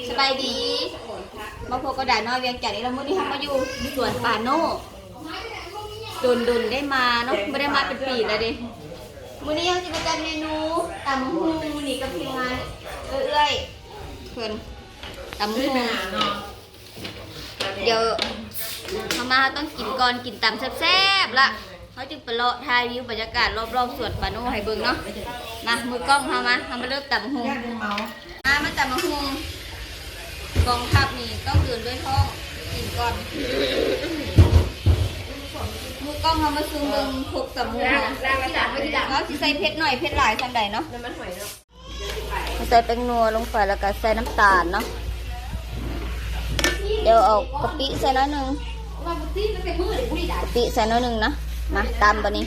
ສະບາຍດີ ມາພົບກັບດານ້ອຍວຽງຈັນອີກແລ້ວ. ມື້ນີ້ເຮົາມາຢູ່ສວນປາໂນດ ດົນໆ ໄດ້ມາເນາະ ບໍ່ໄດ້ມາເປັນປີແລ້ວເດ້. ມື້ນີ້ເຮົາຊິມາຈັດເມນູຕຳບັກຫຸ່ງ ມື້ນີ້ກັບທີມງານເອື້ອຍໆ ເພິ່ນ ຕຳບັກຫຸ່ງ. ດຽວເຮົາມາ ເຮົາຕ້ອງກິນກ່ອນ ກິນຕຳແຊບໆ ລະ ເຮົາຈຶ່ງໄປເລາະຖ່າຍວິວບັນຍາກາດລອບໆ ສວນປາໂນດໃຫ້ເບິ່ງເນາະ. ມາ ມືກ້ອງເຮົາມາ ເຮົາມາເລີ່ມຕຳບັກຫຸ່ງ. ມາ ມາຕຳບັກຫຸ່ງ ກອງທັບນີ້ຕ້ອງເດີນດ້ວຍທ້ອງ ກິນກ່ອນ. ມືກ້ອງເຮົາມາຊູມເບິ່ງຄົກຕຳບັກຫຸ່ງເຮົາ ເຮົາຊິໃສ່ເຜັດໜ້ອຍເຜັດຫຼາຍສ່ຳໃດເນາະ. ໃສ່ແປ້ງນົວລົງໄປ ແລ້ວກໍໃສ່ນ້ຳຕານເນາະ. ດຽວເອົາກະປິໃສ່ໜ້ອຍໜຶ່ງ ກະປິໃສ່ໜ້ອຍໜຶ່ງນະ. ມາ ຕຳບາດນີ້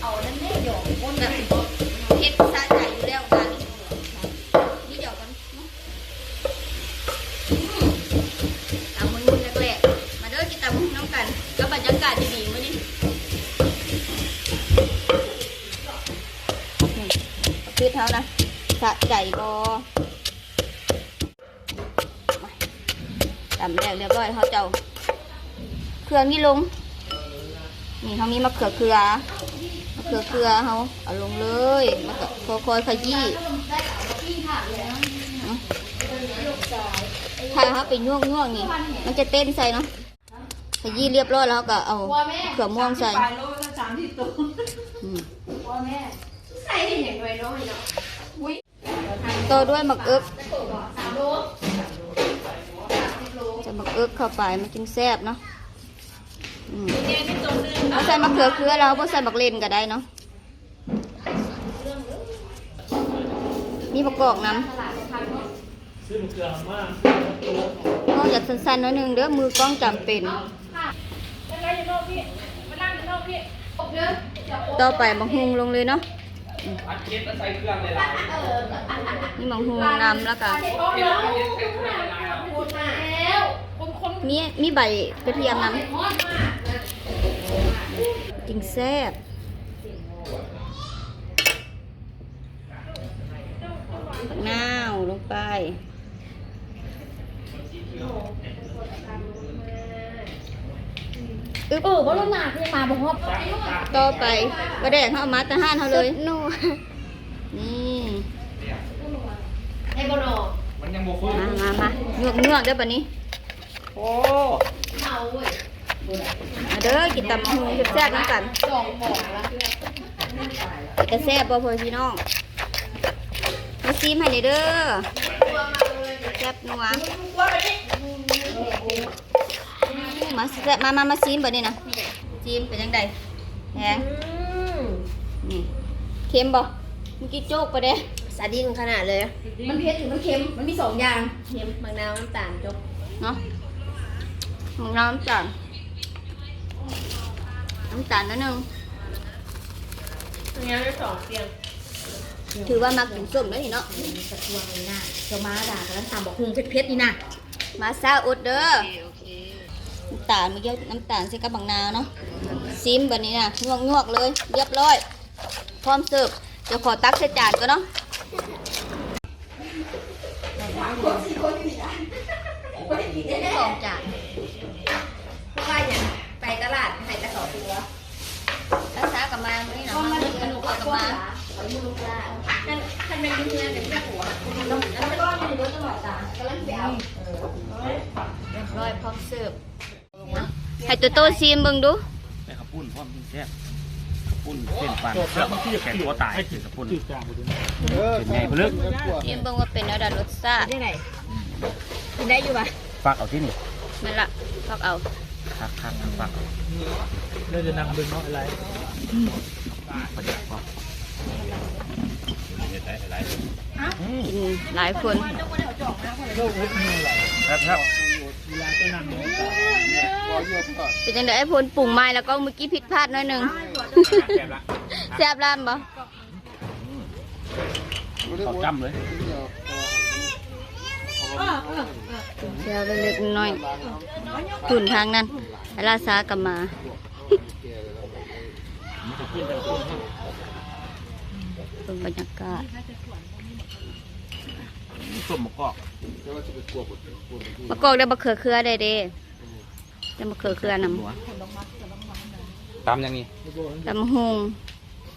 ເອົານັ້ນແມ່ ດຽວຄົນ ແບບເຜັດສະໃຈຢູ່ແລ້ວ ບາດນີ້ ນີ້ ດຽວກ່ອນ. ອືມ ຕຳມັນໆ ແລກໆ ມາເດີ ກິນຕຳບັກຫຸ່ງນຳກັນ ກັບບັນຍາກາດດີໆ ມື້ນີ້. ອືມ ເຜັດເຮົານະ ສະໃຈບໍ່? ຕຳແລ້ວລຽບຮ້ອຍ ເຮົາຈະເອົາເຄື່ອງນີ້ລົງ. ນີ້ ເຮົາມີມະເຂືອເຄືອ ມະເຂືອເຄືອເຮົາເອົາລົງເລີຍ ແລ້ວກໍຄ່ອຍໆ ຂະຢີ້. ຖ້າເຮົາໄປຫຍວກໆ ນີ້ ມັນຈະເຕັ້ນໃສ່ເນາະ. ຂະຢີ້ລຽບຮ້ອຍແລ້ວ ເຮົາກໍເອົາເຂືອມ່ວງໃສ່. ອືມ ຕໍ່ດ້ວຍໝາກເອິກ ໃສ່ໝາກເອິກເຂົ້າໄປ ມັນຈຶ່ງແຊບເນາະ. ອືມ ເຮົາໃສ່ມະເຂືອເຄືອແລ້ວ ເຮົາບໍ່ໃສ່ໝາກເລັ່ນກໍໄດ້ເນາະ. ມີບັກກອກນຳ ເວົ້າຢາກສັ້ນໆ ໜ້ອຍໜຶ່ງເດີ ມືກ້ອງຈຳເປັນ. ຕໍ່ໄປບັກຫຸ່ງລົງເລີຍເນາະ. ອືມ ມີບັກຫຸ່ງນຳ ແລ້ວກະມີ ມີໃບກະທຽມນຳ ຈຶ່ງແຊບ. ໝາກນາວລົງໄປ. ອຶບ ເອີ ບໍ່ລົງໜ້າ ຄືມາບໍ່ຮອດ. ຕໍ່ໄປ ປາແດກເຮົາເອົາມາແຕ່ຮ້ານເຮົາເລີຍ. ສຸດນົວ ນີ້ ໄດ້ບໍ່ນໍ? ມັນຍັງບໍ່ ມາ ມາ ມາ ຍວກໆ ເດີບາດນີ້. ໂອ້ ມາເດີ ກິນຕຳບັກຫຸ່ງແຊບໆ ນຳກັນ. ເປັນຕາແຊບບໍ່ ພໍ່ພີ່ນ້ອງ? ມາຊີມໃຫ້ແດ່ເດີ ແຊບນົວ. ມາແຊບ ມາ ມາ ມາຊີມບາດນີ້ນະ. ຊີມເປັນຈັ່ງໃດ? ແຮງ ອືມ ນີ້ ເຄັມບໍ່? ເມື່ອກີ້ໂຈກໄປເດ້ ສາດິ້ງຂະໜາດເລີຍ. ມັນເຜັດຫຼືມັນເຄັມ? ມັນມີສອງຢ່າງ ເຄັມ ໝາກນາວ ນ້ຳຕານ ຈົບເນາະ. ໝາກນາວ ນ້ຳຕານ ນ້ຳຕານໜ້ອຍໜຶ່ງ. ອັນນີ້ໄດ້ສອງສ່ຽງ ຖືວ່າມັກກິນສົ້ມເດ້ນີ້ເນາະ. ເຈົ້າມາດາກຳລັງຕຳບັກຫຸ່ງເຜັດໆ ນີ້ນະ. ມາຊ້າອົດເດີ. ໂອເຄ ໂອເຄ ນ້ຳຕານ ມື້ກີ້ນ້ຳຕານໃສ່ກັບບັກນາວເນາະ. ຊີມບາດນີ້ນະ ຍວກໆ ເລີຍ ລຽບຮ້ອຍ ພ້ອມເສີບ. ດຽວຂໍຕັກໃສ່ຈານກ່ອນເນາະ ສອງຈານ. ເພາະວ່າຫຍັງ ໄປຕະຫຼາດໃຫ້ແຕ່ເຂົາຕົວ. ລາຊາກໍມາມື້ນີ້ນະ ມາມື້ນີ້ ອະນຸກໍມາ. ຄັນ ຄັນແມ່ນຢູ່ເຮືອນກໍມີແຕ່ຜົວ ແລ້ວກໍຢູ່ເບິດຕະຫຼອດຕາ ກຳລັງຊິໄປເອົາ. ເອີ ຮຽບຮ້ອຍ ພ້ອມເສີບ. ໃຫ້ໂຕໂຕ້ຊີມເບິ່ງດູ. ໃສ່ເຂົ້າປຸ້ນພ້ອມຈຶ່ງແຊບ. ເຂົ້າປຸ້ນເສັ້ນປານແຊບ ແຂງຄົວຕາຍ ກິນເຂົ້າປຸ້ນ ເສັ້ນໃຫຍ່ພຸ້ນເລີຍ. ຊີມເບິ່ງວ່າເປັນແນວໃດລົດຊາດ. ເປັນຈັ່ງໃດ? ກິນໄດ້ຢູ່ບໍ່? ຟັກເອົາຕິນີ້. ແມ່ນລະ ຟັກເອົາ ຟັກ ຟັກ ຟັກ. ເດີ ຈະນັ່ງເບິ່ງເນາະ ຫຼາຍ ປະຢັດພໍ ກິນຫຼາຍຄົນ. ແຊບໆ. ເປັນຈັ່ງໃດອ້າຍພົນ? ປຸງໃໝ່ແລ້ວກໍມື້ກີ້ຜິດພາດໜ້ອຍໜຶ່ງ. ແຊບລ້ຳບໍ່? ເຂົ້າຈ້ຳເລີຍ. ແຊວເລັກໆ ນ້ອຍໆ ຕຸ່ນທາງນັ້ນ ລາຊາກໍມາ. ເບິ່ງບັນຍາກາດ. ສົ້ມໝາກກອກ ແຕ່ວ່າຊິໄປກວບ ມະກອກໄດ້ບັກເຂືອເຄືອໄດ້ເດ້ ໄດ້ບັກເຂືອເຄືອນຳ ຕຳຫຍັງນີ້? ຕຳບັກຫຸ່ງ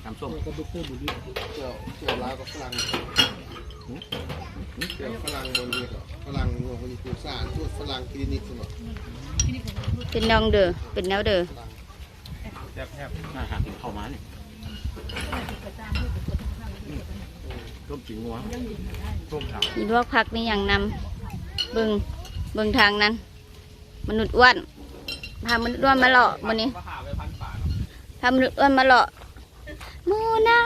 ຕຳສົ້ມ ແລ້ວກໍດັອກເຕີ ແລ້ວລາວກັບຝຣັ່ງ ຫືມ ແລ້ວຝຣັ່ງບໍ່ເຮັດດອກ ຝຣັ່ງເຂົາຊິປູກສານ ສູດຝຣັ່ງຄລີນິກຊັ້ນເນາະ ເປັນແນວເດີ ເປັນແນວເດີ ແຊບໆ ຫາກິນເຂົ້າມານີ້ ຕົ້ມຕີນງົວ ຕົ້ມຂາວ ມີລວກຜັກມີຫຍັງນຳ ເບິ່ງ ເບິ່ງທາງນັ້ນ ມະນຸດອ້ວນ ພາມະນຸດອ້ວນມາເລາະມື້ນີ້ ພາມະນຸດອ້ວນມາເລາະ ໂມນາ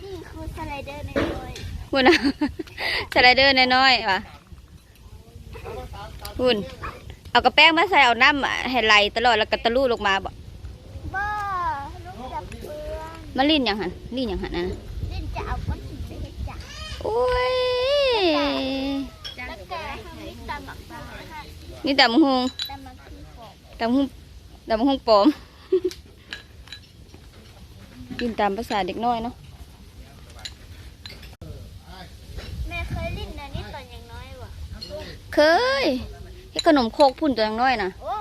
ນີ້ຄືສະໄລເດີນ້ອຍໆ ພຸ້ນນະ ສະໄລເດີນ້ອຍໆວ່າ ພຸ້ນ ເອົາກະແປ້ງມາໃສ່ ເອົານ້ຳໃຫ້ໄຫຼຕະຫຼອດ ແລ້ວກະຕະລຸລົງມາບໍ? ບໍ່ ລົງຈາກເຮືອນ ມາຫຼິ້ນຫຍັງຫັ້ນ? ຫຼິ້ນຫຍັງຫັ້ນນະ? ຫຼິ້ນຈະເອົາກ້ອນຫີນໄປເຮັດຈາກ ໂອ້ຍ ແລ້ວກະ ແລ້ວກະເຮົາມີຕຳບັກຫຸ່ງ ມີຕຳບັກຫຸ່ງ ຕຳບັກຫຸ່ງປອມ ຕຳຫຸ່ງ ຕຳບັກຫຸ່ງປອມ. ຫຼິ້ນຕາມພາສາເດັກນ້ອຍເນາະ ແມ່ເຄີຍຫຼິ້ນແນວນີ້ຕອນຍັງນ້ອຍບໍ່? ເຄີຍ ເຮັດຂະໜົມຄົກພຸ້ນຕອນຍັງນ້ອຍນະ ໂອ້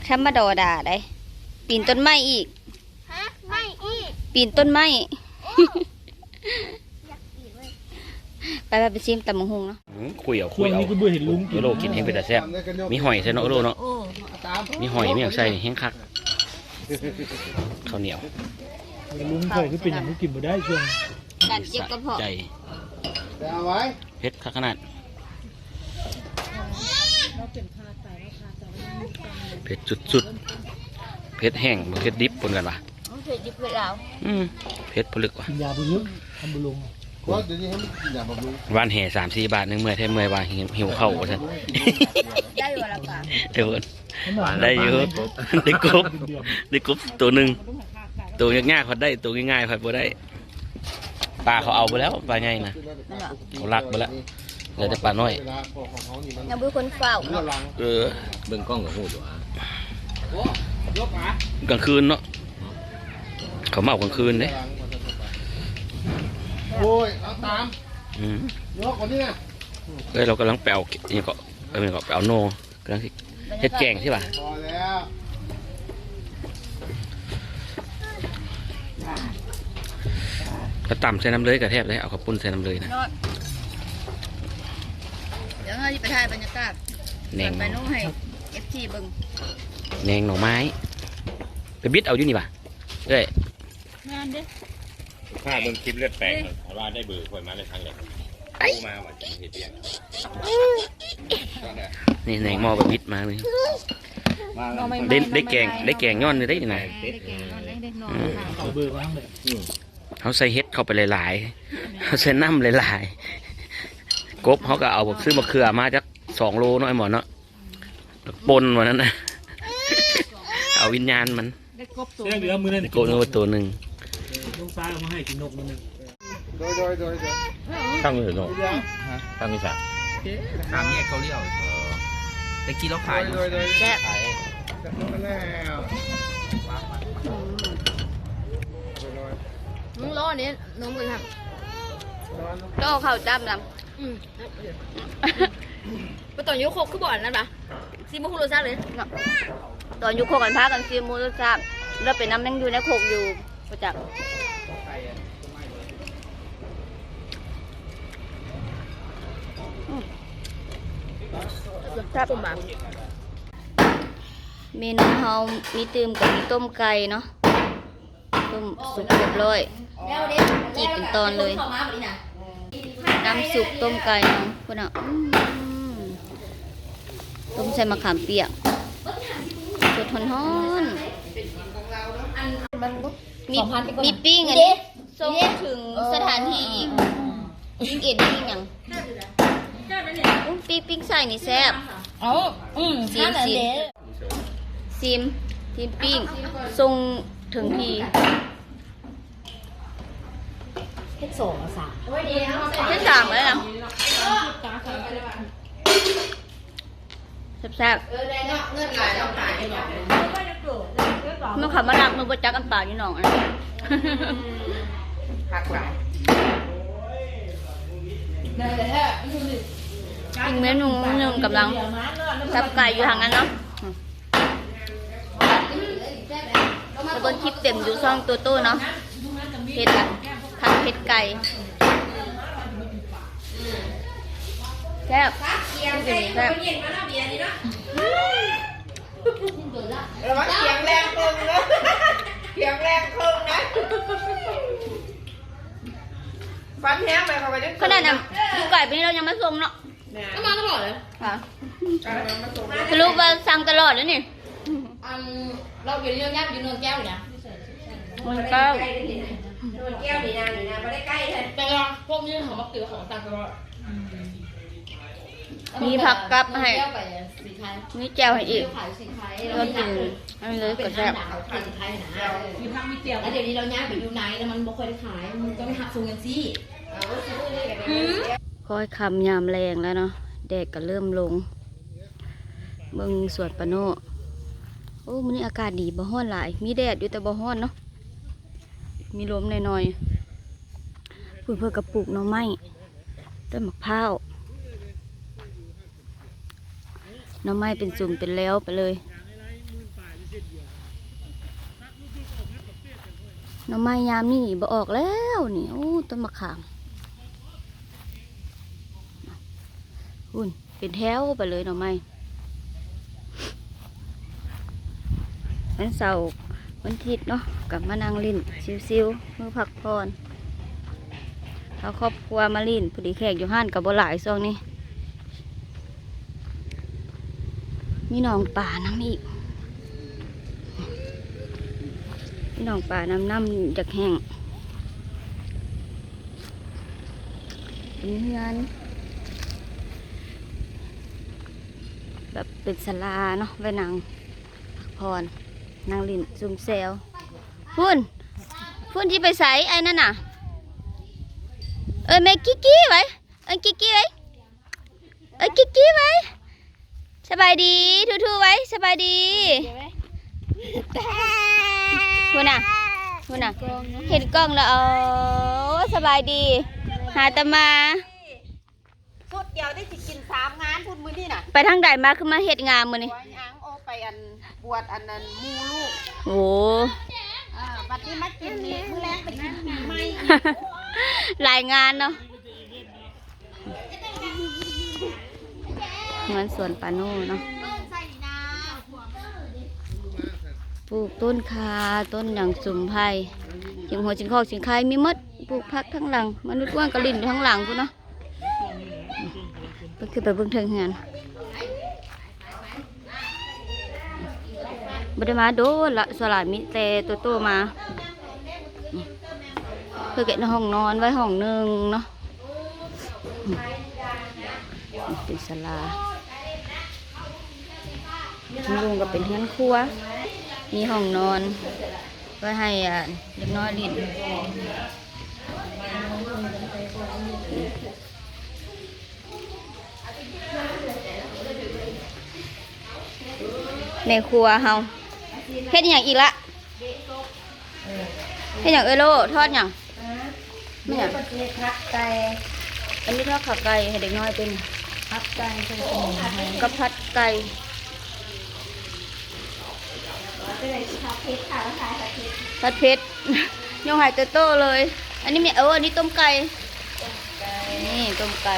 ທຳມະດາດາໄດ໋ ປີນຕົ້ນໄມ້ອີກ ຮະ ໄມ້ອີກ ປີນຕົ້ນໄມ້ ໂອ້ ຢາກປີນເວີຍ ໄປ ໄປ ໄປຊິມຕຳບັກຫຸ່ງເນາະ. ອືມ ຄຸຍເອົາ ຄຸຍເອົາ ໂອໂລກິນແຮງເປັນຕາແຊບ ມີຫອຍໃສ່ເນາະ ໂອໂລເນາະ ມີຫອຍມີຫຍັງໃສ່ແຮງຄັກ ເຂົ້າໜຽວ ລຸງຂ້ອຍຄືເປັນຫຍັງຄືກິນບໍ່ໄດ້ຊ່ວງ ບາດເຈັບກະເພາະ ໃຈ ເຜັດຄັກຂະໜາດ ເຜັດສຸດໆ ເຜັດແຫ້ງ ບໍ່ເຜັດດິບ ເພິ່ນວ່າ ເຜັດດິບເຜັດລາວ ອືມ ເຜັດຜະລຶກວ່າ ກິນຢາບໍ່ເລິກ ທຳບໍ່ລົງ ວ່າດຽວນີ້ໃຫ້ມັນກິນຢາບຳລຸງ ຫວ່ານແຫສາມສີ່ບາດ ຍັງເມື່ອຍແທ້ ເມື່ອຍວ່າ ຫິວເຂົ້າວ່າຊັ້ນ ໄດ້ບໍ່ລະປາ? ເອີ ໄດ້ຢູ່ ໄດ້ກົບ ໄດ້ກົບໂຕໜຶ່ງ ໂຕຍາກໆ ພັດໄດ້ ໂຕງ່າຍໆ ພັດບໍ່ໄດ້ ປາເຂົາເອົາໄປແລ້ວ ປາໃຫຍ່ນະ ເຂົາລັກໄປແລ້ວ ເຫຼືອແຕ່ປານ້ອຍ ຍັງບໍ່ມີຄົນເຝົ້າເນາະ ເອີ ເບິ່ງກ້ອງກໍຮູ້ຕົວ ກາງຄືນເນາະ ເຂົາມາເອົາກາງຄືນເດ້ ໂອ້ຍ ເອົາຕາມ ອືມ ຍົກກວ່ານີ້ນະ ເອີ ເຮົາກຳລັງໄປເອົາ ອີ່ຫຍັງເກາະ ເອີ ແມ່ນເກາະ ໄປເອົາໜໍ່ ກຳລັງຊິເຮັດແກງຊິຫວາ ພໍແລ້ວ ກະຕຳໃສ່ນຳເລີຍກະແຊບເດ້ ເອົາເຂົ້າປຸ້ນໃສ່ນຳເລີຍນະ ຍອດ ດຽວເຮົາຊິໄປຖ່າຍບັນຍາກາດ ແໜງ ສວນໄປໂນໃຫ້ເອັຟຊີເບິ່ງ ແໜງໜໍ່ໄມ້ ໄປບິດເອົາຢູ່ນີ້ຫວາ ເອີຍ ງາມເດ້ ຖ້າເບິ່ງຄລິບເລືອດແປງ ຖ້າວ່າໄດ້ເບີຂ້ອຍມາໄດ້ທາງໃດ ໂທມາວ່າຈະເຮັດວຽກ ນີ້ແໜງໝໍ່ໄປບິດມານີ້ ໄດ້ ໄດ້ແກງ ໄດ້ແກງຍ້ອນນີ້ໄດ້ນີ້ນະ ໄດ້ແກງຍ້ອນໄດ້ເດັກນ້ອຍ ອືມ ເອົາເບີມາເລີຍ ເຮົາໃສ່ເຫັດເຂົ້າໄປຫຼາຍໆ ເຮົາໃສ່ນ້ຳຫຼາຍໆ ກົບເຮົາກະເອົາ ຊື້ມະເຂືອມາຈັກສອງໂລເນາະ ໄອ້ໝອນເນາະ ປົນວ່ານັ້ນນະ ເອົາວິນຍານມັນ ໄດ້ກົບໂຕ ແຊບຢູ່ແລ້ວມື້ນັ້ນ ໄດ້ກົບໂຕໜຶ່ງ ລູກຊາຍເອົາມາໃຫ້ກິນນົກມື້ໜຶ່ງ ໂດຍ ໂດຍ ໂດຍ ໂດຍ ຕັ້ງຢູ່ເນາະ ຮະ ຕັ້ງຢູ່ໃສ ສາມແຍກເກົາຫຼີ ເອີ ແຕ່ກີ້ລາວຂາຍຢູ່ ໂດຍ ໂດຍ ແຊບ ຂາຍ ແຊບແລ້ວ ອືມ ມຶງລໍນີ້ ນົມກັນ ລໍເຂົ້າຈ້ຳນຳ ອືມ ບໍ່ຕ້ອງຢູ່ຄົກຄືບໍ່ອັນນັ້ນຫວາ? ຊີມບໍ່ຮູ້ລົດຊາດເລີຍເນາະ ຕອນຢູ່ຄົກກັນພາກັນຊີມບໍ່ຮູ້ລົດຊາດ ແລ້ວໄປນຳຍັງຢູ່ໃນຄົກຢູ່ ບໍ່ຈັກ ອືມ ແຊບ ເມນູເຮົາມີຕື່ມກະມີຕົ້ມໄກ່ເນາະ. ຕົ້ມສຸກຮຽບຮ້ອຍ ຈີກເປັນຕອນເລີຍ ນ້ຳຊຸບຕົ້ມໄກ່ເຮົາພຸ້ນນະ ອືມ ຕົ້ມໃສ່ມະຂາມປຽກ ສົດໆ ຮ້ອນໆ ມີ ມີປີ້ງອັນນີ້ ສົ່ງເຖິງສະຖານທີ່ອີກ ປີ້ງເອັນປີ້ງຫຍັງ ອຸ້ຍ ປີ້ງ ປີ້ງໄສ້ນີ້ແຊບ ເອົ້າ ອືມ ຊີມ ຊີມ ຊີມ ຊີມປີ້ງ ສົ່ງເຖິງທີ່ ເຮັດສອງ ເອົາສາມ ເຮັດສາມເລີຍນະ ແຊບໆ ເອີ ໄດ້ເນາະ ເງິນຫຼາຍເນາະ ປາຢູ່ໜອງ ມັນເຂົ້າມາລັກ ມັນບໍ່ຈັກອັນປາຢູ່ໜອງ ອືມ ຄັກຫຼາຍ. ອີກເມນູໜຶ່ງກຳລັງສັບໄກ່ຢູ່ທາງນັ້ນເນາະ. ມາເບິ່ງຄລິບເຕັມຢູ່ຊ່ອງໂຕໂຕ້ເນາະ ເຮັດອັນ ຜັດເຜັດໄກ່ ແຊບ ແຊບ. ລະວັງຂຽງແລງເຄິ່ງເດີ ຂຽງແລງເຄິ່ງນະ ຟັນແຮງໄປເຂົາກໍຍັງ ຂະໜາດນັ້ນ ຢູ່ໄກປານນີ້ລາວຍັງມາສົ່ງເນາະ. ແມ່ນ ກໍມາຕະຫຼອດເລີຍ ຫວາ ສະຫຼຸບວ່າສັ່ງຕະຫຼອດເລີຍນີ້. ອັນ ລາວຢູ່ ລາວຍ້າຍໄປຢູ່ເນີນແກ້ວນີ້ນະ ເນີນແກ້ວ ເນີນແກ້ວນີ້ນະ ນີ້ນະ ບໍ່ໄດ້ໃກ້ເລີຍ ແຕ່ວ່າພວກນີ້ເຂົາມັກຕິວເຂົາກໍສັ່ງຕະຫຼອດ. ອືມ ມີຜັກກັບໃຫ້ ມີແຈ່ວໃຫ້ອີກ ລວມເປັນອັນນີ້ເລີຍກໍແຊບ. ມີຜັກມີແຈ່ວ ແລ້ວດຽວນີ້ລາວຍ້າຍໄປຢູ່ໃນ ແລ້ວມັນບໍ່ຄ່ອຍໄດ້ຂາຍ ມັນຕ້ອງໄດ້ຮັບສົ່ງຈັ່ງຊີ້. ຄ້ອຍຄ່ຳຍາມແລງແລ້ວເນາະ ແດດກໍເລີ່ມລົງ. ເບິ່ງສວນປາໂນ ໂອ້ ມື້ນີ້ອາກາດດີ ບໍ່ຮ້ອນຫຼາຍ ມີແດດຢູ່ແຕ່ບໍ່ຮ້ອນເນາະ ມີລົມໜ້ອຍໆ. ພຸ້ນເພິ່ນກໍປູກໜໍ່ໄມ້ ຕົ້ນໝາກພ້າວ ໜໍ່ໄມ້ເປັນຊຸມເປັນແລວໄປເລີຍ. ໜໍ່ໄມ້ຍາມນີ້ບໍ່ອອກແລ້ວນີ້. ໂອ້ ຕົ້ນມະຂາມ ພຸ້ນເປັນແຖວໄປເລີຍໜໍ່ໄມ້. ວັນເສົາ ວັນອາທິດເນາະ ກໍມານັ່ງຫຼິ້ນຊິວໆ ມື້ພັກຜ່ອນ ເຮົາຄອບຄົວມາຫຼິ້ນ. ພໍດີແຂກຢູ່ຮ້ານກໍບໍ່ຫຼາຍຊ່ວງນີ້. ມີໜອງປານຳອີກ ມີໜອງປານຳ ນ້ຳຢາກແຫ້ງ. ເປັນເຮືອນແບບເປັນສາລາເນາະ ໄວ້ນັ່ງພັກຜ່ອນ ນັ່ງຫຼິ້ນຊຸມແຊວ. ພຸ້ນ ພຸ້ນຊິໄປໃສໄອ້ນັ້ນນະ? ເອີ້ນແມ່ກິກກີ້ໄວ້ ເອີ້ນກິກກີ້ໄວ້ ເອີ້ນກິກກີ້ໄວ້. ສະບາຍດີ ທູໆໄວ້ ສະບາຍດີ. ພຸ້ນນະ ພຸ້ນນະ ເຫັນກ້ອງແລ້ວ. ໂອ້ ສະບາຍດີ ຫາແຕ່ມາ. ຊຸດດຽວໄດ້ຊິກິນສາມງານພຸ້ນມື້ນີ້ນະ. ໄປທາງໃດມາ ຄືມາເຮັດງາມມື້ນີ້? ໂອ້ຍ ຫຍັງ ໂອ້ ໄປອັນ ບວດອັນນັ້ນໝູ່ລູກ. ໂອ້ ເອີ ບັດນີ້ມາກິນນີ້ ມື້ແລງໄປກິນປີໃໝ່ອີກ. ຫຼາຍງານເນາະ. ເຮືອນສວນປາໂນເນາະ ປູກຕົ້ນຂ່າ ຕົ້ນຫຍັງ ສົມໄພ ຈິງຫົວ ຈິງຄອກ ຈິງໄຄ ມີໝົດ. ປູກຜັກທາງຫຼັງ ມະນຸດອ້ວນກໍຫຼິ້ນຢູ່ທາງຫຼັງພຸ້ນເນາະ. ເພິ່ນຂຶ້ນໄປເບິ່ງເທິງເຮືອນ. ບໍ່ໄດ້ມາໂດນລະ ສ່ວນຫຼາຍມີແຕ່ໂຕໂຕມາ. ເພິ່ນເຮັດຫ້ອງນອນໄວ້ຫ້ອງໜຶ່ງເນາະ ເປັນສາລາ. ທາງລຸ່ມກໍເປັນເຮືອນຄົວ ມີຫ້ອງນອນໄວ້ໃຫ້ ອ່າ ເດັກນ້ອຍຫຼິ້ນ. ແມ່ຄົວເຮົາເຮັດອີ່ຫຍັງອີກລະ? ເຮັດຫຍັງເອື້ອຍໂລ? ທອດຫຍັງ? ແມ່ນຫຍັງ? ນີ້ກໍຊິເຮັດຜັດໄກ່. ອັນນີ້ທອດຂາໄກ່ໃຫ້ເດັກນ້ອຍເປັນ. ຜັດໄກ່ໃສ່ສະໝຸນໄພ ກັບຜັດໄກ່. ຜັດເຜັດ ຍົກໃຫ້ໂຕໆເລີຍ. ອັນນີ້ແມ່ນ ເອີ ອັນນີ້ຕົ້ມໄກ່ ຕົ້ມໄກ່ ນີ້ຕົ້ມໄກ່.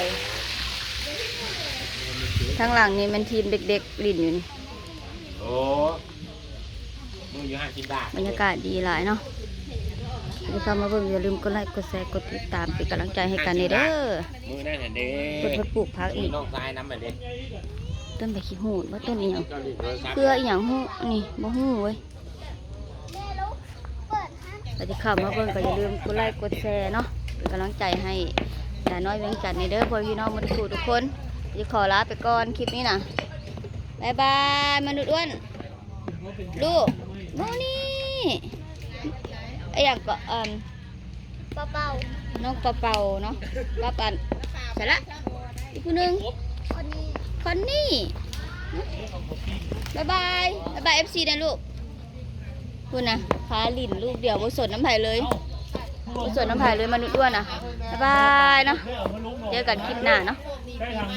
ທາງຫຼັງນີ້ແມ່ນທີມເດັກໆຫຼິ້ນຢູ່ນີ້. ໂອ້ ມື້ຢູ່ຫ້າສິບບາດ ບັນຍາກາດດີຫຼາຍເນາະ. ໃຜທີ່ເຂົ້າມາເບິ່ງ ຢ່າລືມກົດໄລ ກົດແຊ ກົດຕິດຕາມ ເປັນກຳລັງໃຈໃຫ້ກັນແດ່ເດີ. ມື້ນັ້ນຫັ້ນເດ້ ເພິ່ນ ເພິ່ນປູກຜັກອີກ ນ້ອງຊາຍນຳຫັ້ນເດ້. ຕົ້ນໃບຂີ້ຫູດບໍ່? ຕົ້ນອີ່ຫຍັງ? ເຄືອອີ່ຫຍັງຮູ້ ນີ້ບໍ່ຮູ້ເວີຍ. ໃຜທີ່ເຂົ້າມາເບິ່ງກໍຢ່າລືມກົດໄລ ກົດແຊເນາະ ເປັນກຳລັງໃຈໃຫ້ສາວນ້ອຍວຽງຈັນແດ່ເດີ ພໍ່ແມ່ພີ່ນ້ອງໝົດທຸກຜູ້ທຸກຄົນ. ຊິຂໍລາໄປກ່ອນຄລິບນີ້ນະ ບາຍບາຍ ມະນຸດອ້ວນ. ລູກ ໂມນີ້ ອີ່ຫຍັງເກາະ ເອີ່ມ ປາເປົາ ນ້ອງປາເປົາເນາະ ກັບອັນ ໃສລະ ອີກຜູ້ໜຶ່ງ ຄອນນີ ຄອນນີ. ບາຍບາຍ ບາຍບາຍ ເອັຟຊີ ນະລູກ. ພຸ້ນນະ ພາຫຼິ້ນລູກດຽວ ບໍ່ສົນນຳໃຜເລີຍ. ບໍ່ສວນນຳໃຜເລີຍ ມະນຸດອ້ວນນະ. ບາຍບາຍເນາະ ເຈີກັນຄລິບໜ້າເນາະ.